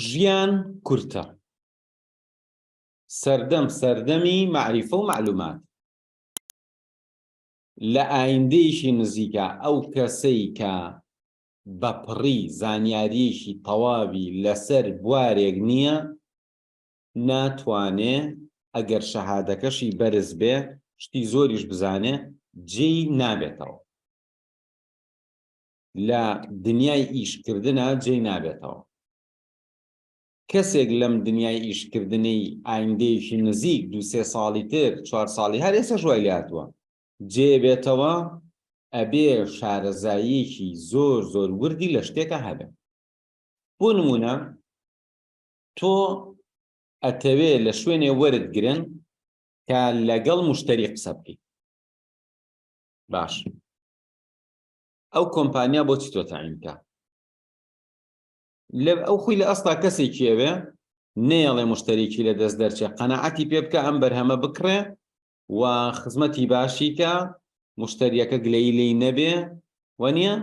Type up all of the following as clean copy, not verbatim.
ژیان کورتە. سەردەم سەردەمی مەعریفە و مەعلومات. لە ئایندەیەکی نزیکا ئەو کەسەی کە بە پڕی زانیارییەکی تەواوی لەسەر بوارێک نییە ناتوانێ ئەگەر شەهادەکەشی بەرز بێ شتی زۆریش بزانێ جێی نابێتەوە. لە دنیای ئیشکردنا جێی نابێتەوە. کەسێک لەم دنیای ئیشکردنەی ئایندەیەکی نزیک دوو سێ ساڵی تر چوار ساڵی هەر ئێستاش وای لێهاتووە جێ بێتەوە ئەبێ شارەزاییەکی زۆر زۆر وردی لە شتێکا هەبێ. بۆ نموونە تۆ ئەتەوێ لە شوێنێ وەرت گرن کە لەگەڵ مشتەری قسە بکەیت باش ئەو کۆمپانیا بۆچی تۆ تەعین بکا؟ لە ئەو خۆی لە ئەستا کەسێکی ئەوێ نەیەڵێ مشتەرێکی لە دەست دەرچێ قەناعەتی پێ بکە ئەم بەرهەمە بکڕێ و خزمەتی باشی کە مشتەریەکە گلەیی لێی نەبێ وەنیە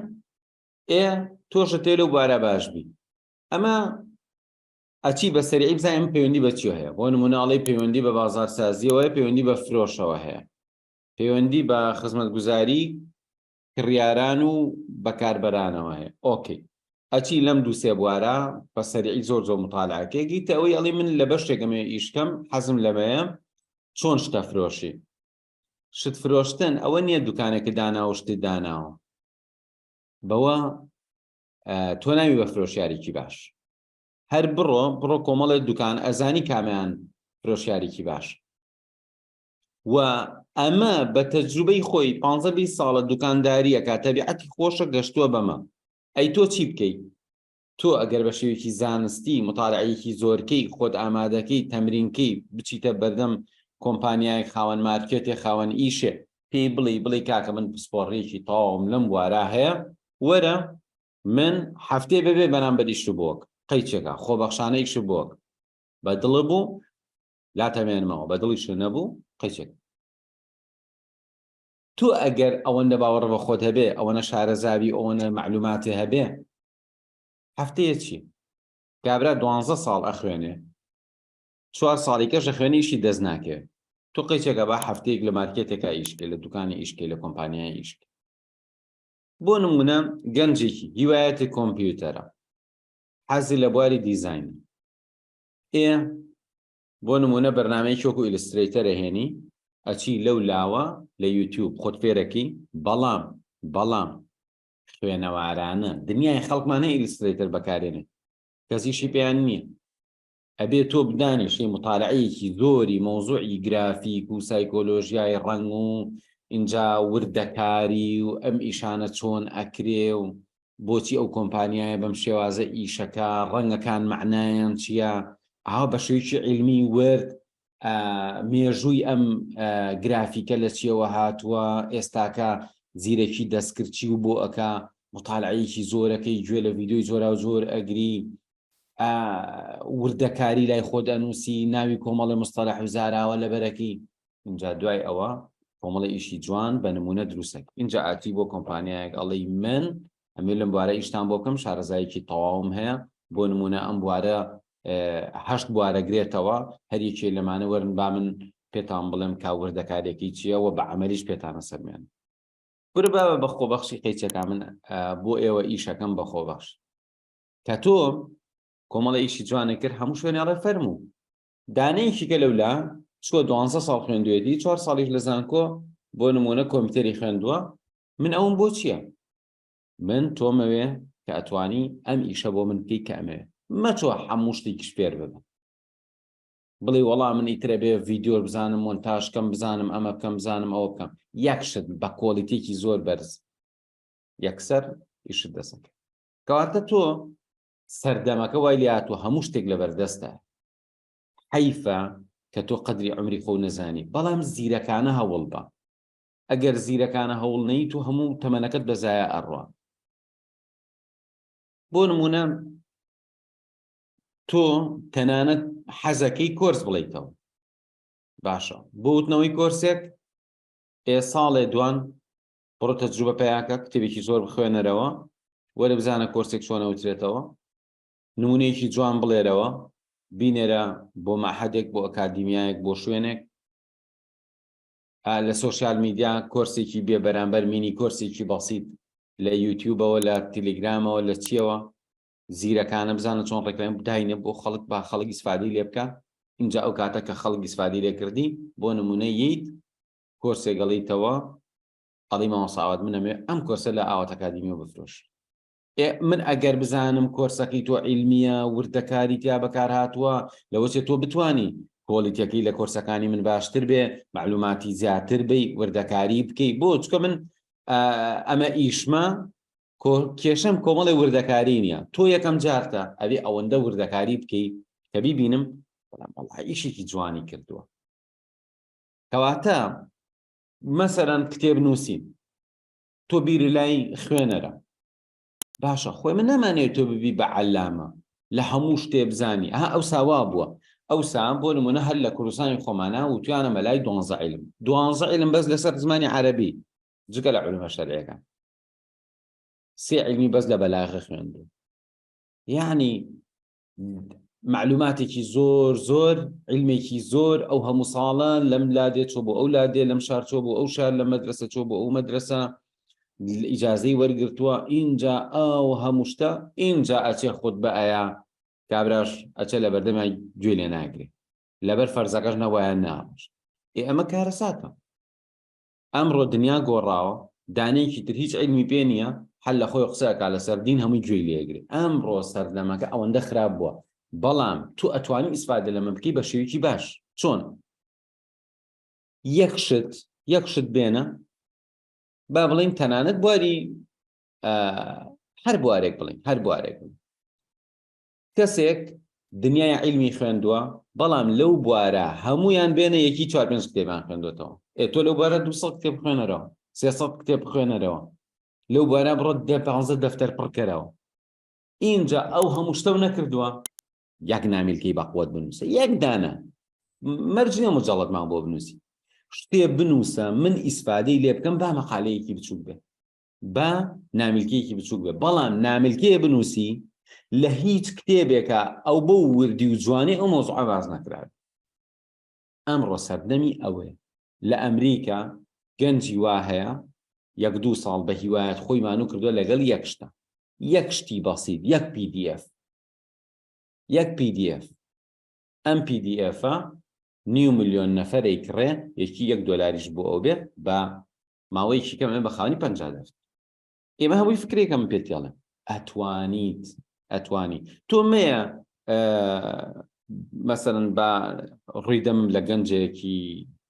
ئێ تۆشە تێ لەو بارە باش بی ئەمە ئەچی بە سەریعی بزانین ئەم پەیوەندی بە چیەوە هەیە بۆ نمونە ئەڵێی پەیوەندی بە بازارسازیەوە هەیە پەیوەندی بە فرۆشەوە هەیە پەیوەندی بە خزمەتگوزاری کڕیاران و بەکاربەرانەوە هەیە okay ئەچی لەم دوو سێ بوارە بە سەریعی زۆر زۆر متالعەکەی گیتە ئەوەی ئەڵێ من لە بەشێک ئەمەوێ ئیش کەم حەزم لەمەیە چۆن شتە فرۆشی شت فرۆشتن ئەوە نییە دوکانێکە داناوە شتت داناوە بەوە تۆ ناوی بە فرۆشیارێکی باش هەر بڕۆ بڕۆ کۆمەڵێ دوکان ئەزانی کامیان فرۆشیارێکی باش و ئەمە بە تەجروبەی خۆی پ 20 ساڵە دوکانداریەکە تەبیعەتی خۆشە گەشتووە بەمە ئەی تۆ چی بکەیت تۆ ئەگەر بە شێوەیەکی زانستی متالعەیەکی زۆرکەی خۆت ئامادەکەی تەمرینکەی بچیتە بەردەم کۆمپانیایەک خاوەن مارکێتێ خاوەن ئیشێ پێی بڵێی بڵێی کاکە من پسپۆڕیەکی تەواوم لەم بوارا هەیە وەرە من هەفتەی بەبێ بەرامبەر ئیشت بۆ بکە قەیچێکە خۆبەخشانە ئیشت بۆ بکە بە دڵ بوو لاتەمێنمەوە بە دڵیشت نەبوو قەیچێک تۆ ئەگەر ئەوەندە باوەڕ بە خۆت هەبێ ئەوەنە شارەزاوی ئەوەنە معلوماتێ هەبێ هەفتەیە چی کابرا دوانزە ساڵ ئەخوێنێ چوار ساڵی کەش ئەخوێنێ ئیشی دەست ناکەوێ تۆ قەیچێکە با هەفتەیەک لە مارکێتێکا ئیش بکەی لە دوکانی ئیش بکەی لە کۆمپانیای ئیش بکەی بۆ نمونە گەنجێکی هیوایەتی کۆمپیوتەرە حەزی لە بواری دیزاینە ئێ بۆ نمونە بەرنمەیەکی وەکو Illustrator ە هێنی ئەچی لەو لاوە لە یوتیوب خۆت فێرەکی بەڵام بەڵام خوێنەوارانە دنیای خەڵکمان هەیە Illustrator بەکارێنێ کەسیشی پێیان نییە ئەبێ تۆ بدانیشی مطالعەیەکی زۆری مەوزوعی گرافیک و سایکۆلۆژیای ڕەنگ و ئینجا وردەکاری و ئەم ئیشانە چۆن ئەکرێ و بۆچی ئەو کۆمپانیایە بەم شێوازە ئیشەکە ڕەنگەکان مەعنایان چییە ئاوا بە شێوەیەکی عیلمی ورد مێژووی ئەم گرافیکە لە چیەوە هاتووە ئێستاکە زیرەکی دەستکرد چی و بۆ ئەکا مطالعەیەکی زۆرەکەی گوێ لە ڤیدیۆی جۆراو جۆر ئەگری وردەکاری لای خۆت ئەنووسی ناوی کۆمەڵی مستەلح و زاراوە لەبەرەکەی اینجا دوای ئەوە کۆمەڵی ئیشی جوان بە نمونە دروستەکە اینجا ئاتی بۆ کۆمپانیایەک ئەڵێی من ئەمێ لەم بوارە ئیشتان بۆ بکەم شارەزایەکی تەواوم هەیە بۆ نمونە ئەم بوارە هەشت بوارە گرێتەوە هەر یەکێ لەمانە وەرن با من پێتان بڵێم کا وردەکاریەکەی چییە و بە عەمەلیش پێتانە سەلمێنم کورە بابە بە خۆبەخشی قەیچەکە من بۆ ئێوە ئیشەکەم بە خۆبەخش کە تۆ کۆمەڵە ئیشی جوانە کرد هەموو شوێنێ ئەڵێ فەرموو دانەیەکی کە لەولا چووە دوانزە ساڵ خوێندوێتی چوار ساڵیش لە زانکۆ بۆ نمونە کۆمپیوتەری خوێندووە من ئەوم بۆ چییە من تۆمەوێ کە ئەتوانی ئەم ئیشە بۆ من بکەی کە ئەمەوێ مەچۆ هەموو شتێکیش فێر ببە بڵێ وەڵا من ئیترە بێ ڤیدیۆ بزانم مۆنتاژ کەم بزانم ئەمە بکەم بزانم ئەوە بکەم یەک شت بە quality ێکی زۆر بەرز یەکسەر ئیشت دەسەکە کەواتە تۆ سەردەمەکە وای لێهاتووە هەموو شتێک لەبەردەستە حەیفە کە تۆ قەدری عمری خۆ نەزانی بەڵام زیرەکانە هەوڵ بە ئەگەر زیرەکانە هەوڵ نەیت و هەموو تەمەنەکەت بەزایە ئەڕوا بۆ نمونە تۆ تەنانەت حەزەکەی کۆرس بڵیتەوە باشە بۆ وتنەوەی کۆرسێک ئێ ساڵێ دوان بڕۆ تەجروبە پیاکە کتێبێکی زۆر بخوێنەرەوە وەرە بزانە کۆرسێک چۆنە وترێتەوە. نمونەیەکی جوان بڵێرەوە، بینێرە بۆ مەعهەدێک، بۆ ئەکادیمیایەک، بۆ شوێنێک، لە social media کۆرسێکی بێ بەرامبەر mini کۆرسێکی بەسیت لە یوتیوبەوە لە تەلەگرامەوە لە چیەوە زیرەکانە بزانە چۆن ڕێکلایم داینە بۆ خەڵک با خەڵک ئیسفادەی لێ بکە اینجا ئەو کاتە کە خەڵک ئیسفادەی لێ کردی بۆ نمونە ییت کۆرسێک گەڵیتەوە ئەڵی مامۆستا ئاوات من ئەمەوێ ئەم کۆرسە لە ئاوات ئەکادیمیەوە بفرۆش ئێ من ئەگەر بزانم کۆرسەکەی تۆ عیلمیە وردەکاری تیا بەکار هاتووە لەوەچێ تۆ بتانی quality ەکەی لە کۆرسەکانی من باشتر بێ معلوماتی زیاتر بی وردەکاری بکەی بۆ چکە من ئەمە ئیشمە کێشەم کۆمەڵی وردەکاری نییە تۆ یەکەم جارتە ئەبێ ئەوەندە وردەکاری بکەی کە بیبینم بەڵام وەڵا ئیشێکی جوانی کردووە کەواتە مەسەرەن کتێب نووسین تۆ بیری لای خوێنەرە باشە خۆی من نامانەوێت تۆ ببی بە عەلامە لە هەموو شتێ بزانی ئەها ئەوسا وا بووە ئەوسا بۆ نمونە هەر لە کوردستانی خۆمانە وتویانە مەلای دوانزە عیلم دوانزە عیلم بەس لەسەر زمانی عەرەبی جگە لە علومە شەرعیەکان سێ عیلمی بەس لە بەلاغە خوێندوو یعنی معلوماتێکی زۆر زۆر علمێکی زۆر ئەو هەموو ساڵە لەم لادێ چۆ بۆ ئەو لادێ لەم شار چۆ بۆ ئەو شار لە مەدرسە چۆ بۆ ئەو مەدرسە ئیجازەی وەرگرتووە ئینجا ئەو هەموو شتە ئینجا ئەچێ خۆت بە ئەیا کابراش ئەچێ لە بەردەمای گوێ لێ ناگرێ لەبەر فەرزەکەش نەوایە ناڕۆشت ئێ ئەمە کارەساتە ئەمڕۆ دنیا گۆڕاوە دانەیەکی تر هیچ عیلمی پێ نییە هەر لە خۆی قسە ئەکا لەسەر دین هەمووی گوێی لێ ئەگرێ ئەمڕۆ سەردەمەکە ئەوەندە خراپ بووە بەڵام تو ئەتوانی ئیسفادە لەمە بکەی بە شێوەیەکی باش چۆن یەک شت یەک شت بێنە با بڵین تەنانەت بواری هەر بوارێک بڵین هەر بوارێک بڵین کەسێک دنیای عیلمی خوێندووە بەڵام لەو بوارە هەموویان بێنە یەکی چوار پێنج کتێبیان خوێندوێتەوە ئێ تۆ لەو بوارە 200 کتێب بخوێنەرەوە 300 کتێب بخوێنەرەوە لەو بوارە بڕۆ دە پانزە دەفتەر پڕکەرەوە ئینجا ئەو هەموو شتەو نەکردووە یەک نامیلکەی بەقوەت بنووسە یەک دانە مەرج نییە مجەڵەتمان بۆ بنووسی شتێ بنووسە من ئیسفادەی لێ بکەم با مەقالەیەکی بچووک بێ با نامیلکەیەکی بچووک بێ بەڵام نامیلکەیە بنووسی لە هیچ کتێبێکە ئەو بۆ وردی و جوانی ئەو مۆزوعە باز نەکرابێ ئەمڕۆ سەردەمی ئەوەیە لە ئەمریکا گەنجی وا هەیە یەک دوو ساڵ بە هیوایەت خۆی مانوو کردووە لەگەڵ یەک شتە یەک شتی بەسیت یەک PDF یەک PDF ئەم PDF ە نیو ملیۆن نەفەرەی کڕێ یەکی یەک دۆلاریش بۆ ئەو بێ بە ماوەیەکی کەم ئەمە بە خاوەنی 50 دەفت ئێمە هەمووی فکرێکە من پێت تێڵێم ئەتوانیت ئەتوانی تۆ مەیە مەسەرن بە ڕووی دەمم لە گەنجێکی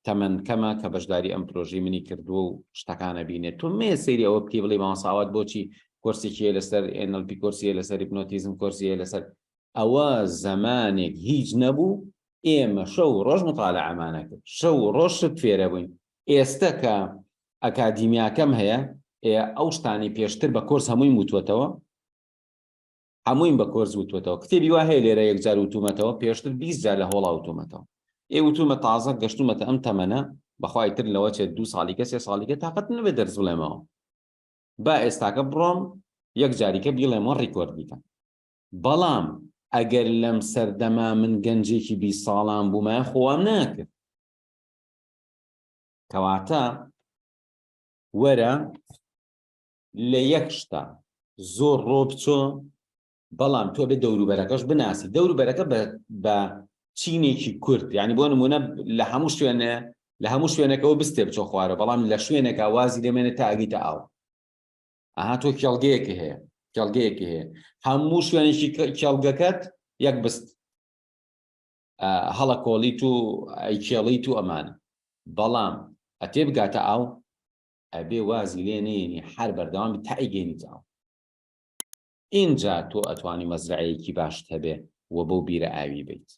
تەمەن کەمە کە بەشداری ئەم پرۆژەی منی کردووە و شتەکانە بینێت تۆ مێ سەیری ئەوە بکەی بڵێ مامۆستا ئاوات بۆچی کۆرسێکی هەیە لەسەر NLP کۆرسی هەیە لەسەر hypnotism کۆرسی هەیە لەسەر ئەوە زەمانێک هیچ نەبوو ئێمە شەو و ڕۆژ مطالعەمانە کرد شەو و ڕۆژ شت فێرە بووین ئێستە کە ئەکادیمیاکەم هەیە ئێ ئەو شتانەی پێشتر بە کۆرس هەموویم وتووەتەوە هەموویم بە کۆرس وتووەتەوە کتێبی وا هەیە لێرە یەکجار وتومەتەوە پێشتر 20 جار لە هۆڵا وتومەتەوە ئێ وتومە تازە گەشتومەتە ئەم تەمەنە بەخوای تر لەوە چێت دوو ساڵیکە سێ ساڵیکە تاقەت نەبێت دەرس بڵێمەوە با ئێستاکە بڕۆم یەک جاریکە بیڵێمەوە record بیکەم بەڵام ئەگەر لەم سەردەما من گەنجێکی 20 ساڵان بوومایە خۆوام ناکرد کەواتە وەرە لە یەک شتە زۆر ڕۆ بچۆ بەڵام تۆ بێ دەوروبەرەکەش بناسی دەوروبەرەکە بە چینێکی کورت یعنی بۆ نمونە لە هەموو شوێنێ لە هەموو شوێنێکەوە بستێ بچۆ خوارە بەڵام لە شوێنێکا وازی لێمێنێت تا ئەگیتە ئاو ئەها تۆ کێڵگەیەکی هەیە کێڵگەیەکی هەیە هەموو شوێنێکی کێڵگەکەت یەک بست هەڵەکۆڵیت و ئەیکێڵیت و ئەمانە بەڵام ئەتێ بگاتە ئاو ئەبێ وازی لێ نێنی هەر بەردەوام تا ئەیگەینیت ئاو ئینجا تۆ ئەتوانی مەزرعەیەکی باشت هەبێ و بەو بیرە ئاوی بیت.